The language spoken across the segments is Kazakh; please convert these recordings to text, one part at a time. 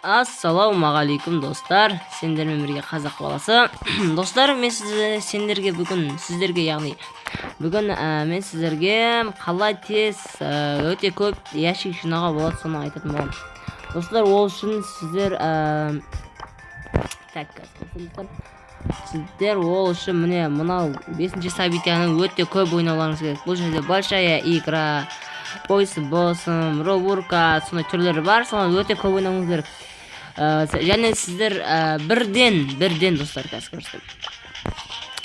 Ассалаумағалейкум, достар! Сендермен бірге Қазақ баласы. Достар, мен сендерге бүгін, сіздерге, яғни бүгін мен сіздерге қалай тез өте көп ящик жинауға болады, соны айтатын боламын. Достар, ол үшін сіздер так, достар, сіздер ол үшін міне мынау бесінші событияны өте көп ойнауларыңыз керек. Бұл жерде большая игра, бой с боссом, робурка, сондай түрлері бар, соны өте көп ойнауыңыз керек. Және сіздер бірден, достар, қазір көрсетемін.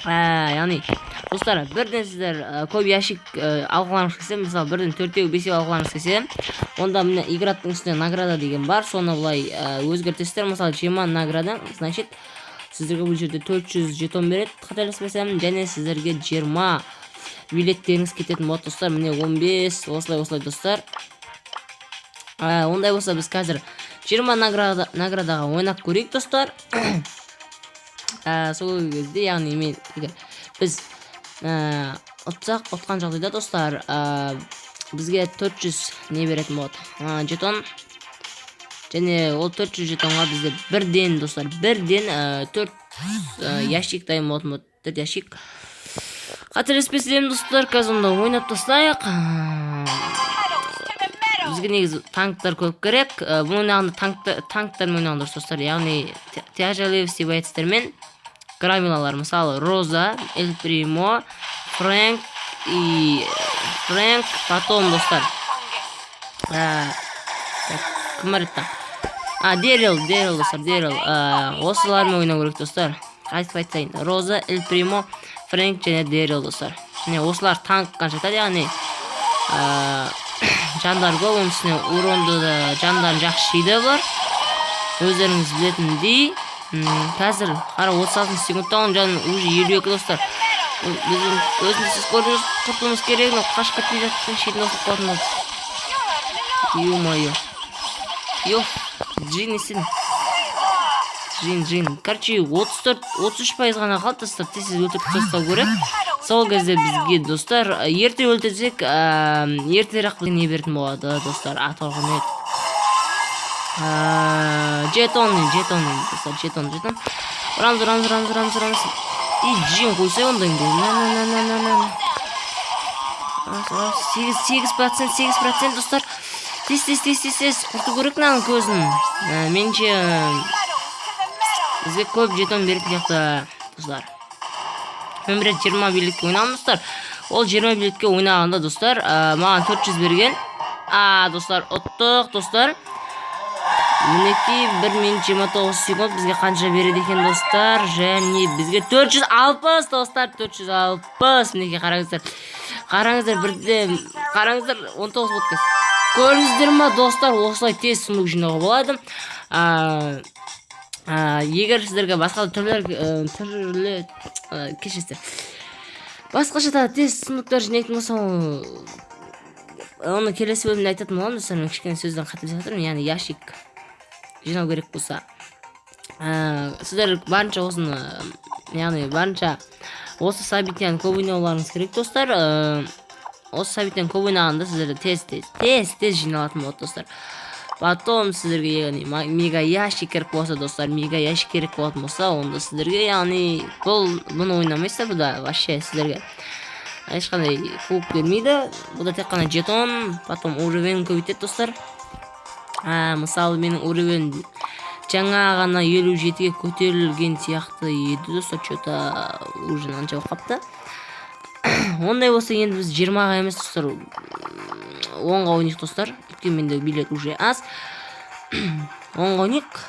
Яғни, достар, бірден сіздер көп ящик алғыларыңыз келсе, мысалы, бірден төртеу, бесеу алғыларыңыз келсе, онда міне играттың үстіне награда деген бар, соны былай өзгертесіздер. Мысалы, 20 награда, значит, сіздерге бұл жерде 400 жетон береді, қателеспесем, және сіздерге 20 билеттеріңіз кететін болады, достар. Міне 15, осылай, осылай, достар. Ондай болса, біз қазір 20 наградаға ойнап көрейік, достар. Сол кезде, яғни мен егер біз ұтсақ, ұтқан жағдайда, достар, бізге 400 не беретін болады, жетон. Және ол 400 жетонға бізде бірден, достар, бірден 4 ящик дайын болатын болады, 4 ящик. Қателеспесем, достар, қазір онда ойнап тастайық. Бізге негізі танктар көп керек. Бұны ойнағанда танктармен ойнаған дұрыс, достар. Яғни тяжелый боецтермен, громилалар, мысалы, Роза, Эль Примо, Фрэнк и Фрэнк, потом, достар. Так, кім бар еді? А, Дэрил, Дэрил, достар, Дэрил. Осылармен ойнау керек, достар. Қайтып айтайын. Роза, Эль Примо, Фрэнк және Дэрил, достар. Міне осылар танкқа жатады, яғни жандар көп, оның үстіне уронды да жандарын жақсы жейді бұлар. Өздеріңіз білетіндей, қазір қара, 36 секундта оның жаны уже 52, достар. Біздің өзіміз, сіз көрдіңіз, құртуымыз керек, но қашып кетпей жатып шетіне осылып қалатын болды. Ё-моё. Ё, Джин не істедің? Джин, Джин. Короче, 34, 33% ғана қалды, достар. Тез тез өлтіріп тастау керек. Сол кезде бізге, достар, ерте өлтірсек, ертерек бізге не беретін болады, достар? Аты не еді? Жетон, жетон, достар, жетон, жетон. Ұрамыз, ұрамыз, ұрамыз, ұрамыз, ұрамыз. И Джин қойса онда енді. На, на, на, на, на, на. 8, 8%, 8%, достар. Тез, тез, тез, тез, тез құрту керек мынаның көзін. Меніңше, бізге көп жетон беретін сияқты, достар. Мен бір рет 20 билетке ойнағанмын, достар. Ол 20 билетке ойнағанда, достар, маған 400 берген. А, достар, ұттық, достар. Мінекей, 1 минут 29 секунд бізге қанша береді екен, достар? Және бізге 460, достар, 460. Мінекей, қараңыздар. Қараңыздар, бірде, қараңыздар, 19 подкаст. Көрдіңіздер ма, достар, осылай тез сундук жинауға болады. Егер сіздерге басқа түрлер, түрлі, кешіріңіздер, басқаша да тез сундуктар жинайтын болса, оны келесі бөлімде айтатын боламын, достар. Мен кішкене сөзден қателесіп жатырмын. Яғни ящик жинау керек болса, сіздер барынша осыны, яғни барынша осы событияны көп ойнауларыңыз керек, достар. Осы событияны көп ойнағанда сіздерде тез, тез, тез, тез жиналатын болады, достар. Потом сіздерге, яғни мега ящик керек болса, достар, мега ящик керек болатын болса, онда сіздерге, яғни бұл бұны ойнамайсыздар. Бұда вообще сіздерге ешқандай куб бермейді, бұда тек қана жетон, потом уровень көбейтеді, достар. Мысалы, менің уровень жаңа ғана 57-ге көтерілген сияқты еді, достар, че то уже мынанша болып қалыпты. Ондай болса, енді біз 20-ға емес, достар, 10-ға ойнайық, достар, өйткені менде билет уже аз. 10-ға ойнайық,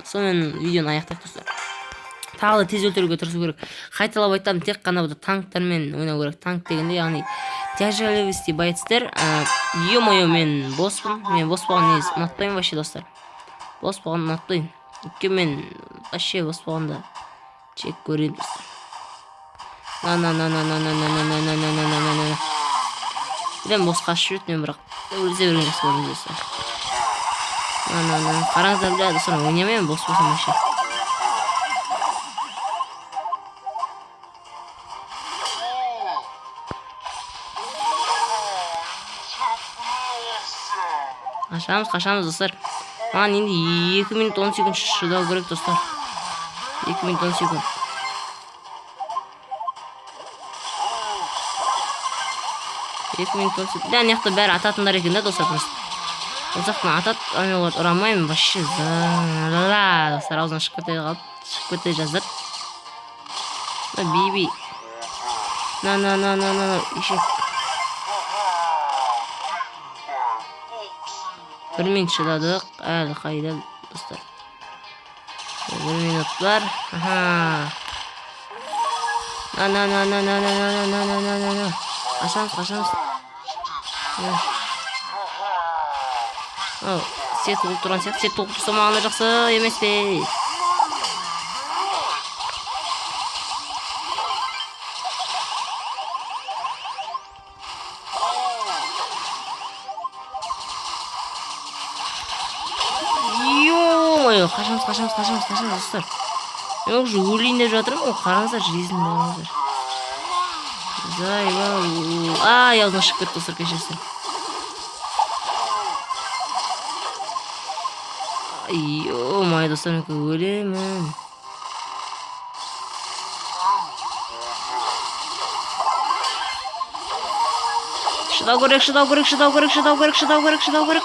сонымен видеоны аяқтайық, достар. Тағы да тез өлтіруге тырысу керек. Қайталап айтамын, тек қана бұда танктармен ойнау керек. Танк дегенде, яғни тяжелый боецтер. Е мое, мен боспын. Мен бос болған негізі ұнатпаймын вообще, достар. Бос болғанды ұнатпаймын, өйткені мен вообще бос болғанда жек көремін, достар. На, на, на, на, на, на, на, на, на, на, на, на, на, на, на. Білемін, бос қашып жүреді, мен бірақ өлсе берген жақсы көремін, достар. На, на, на, қараңыздар, бля, достар, ойнамаймын бос болсам вообще. Қашамыз, қашамыз, достар. Маған енді 2 минут 10 секунд шыдау керек, достар. 2 минут 10 секунд. 2 минут 10 секунд. Да, мына жақта бәрі ататындар екен да, достар, просто. Ол жақтан атады, а мен оларды ұра алмаймын вообще. Да, достар, аузынан шығып кете қалды, шығып кете жаздады. Биби. На, на, на, на, на, еще. 1 минут шыдадық. Әлі қайда, достар? 1 минут бар. Аха. На, на, на, на, на, на, на, на, на, на, на, на. Қашамыз, қашамыз. Ау, сет болып тұрған сияқты. Сет болып тұрса, маған да жақсы емес пе? Ё-моё, қашамыз, қашамыз, қашамыз, қашамыз, достар. Мен уже өлейін деп жатырмын ғой, қараңыздар, жизнь, қараңыздар. Заебал. Ай, аузынан шығып кетті, достар, кешіріңіздер. Ё-моё, достар, мен өлемін. Шыдау керек, шыдау керек, шыдау керек, шыдау керек, шыдау керек, шыдау керек.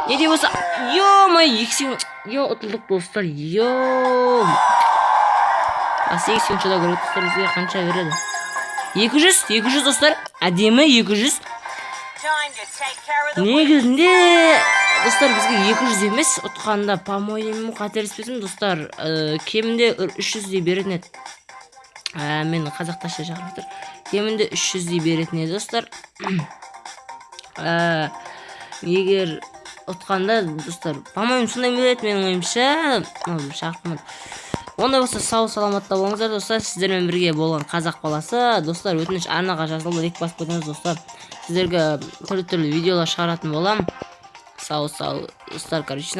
Не де болса, ё-моё, 2 секунд. Ё, ұтылдық, достар, ё. А 8 секунд шыдау керек, достар, бізге қанша береді? 200, 200, достар. Әдемі 200. Негізінде, достар, бізге 200 емес, ұтқанда, по-моему, қателеспесем, достар, кемінде 300-дей беретін еді. Мен қазақташа шақырып жатыр. Кемінде 300-дей беретін еді, достар. Егер ұтқанда, достар, по-моему, сондай береді, менің ойымша. Шақырмады. Ондай болса, сау саламатта болыңыздар, достар. Сіздермен бірге болған қазақ баласы. Достар, өтініш, арнаға жазылып, лайк басып кетіңіз, достар. Сіздерге түрлі түрлі видеолар шығаратын боламын. Сау сау, достар, короче.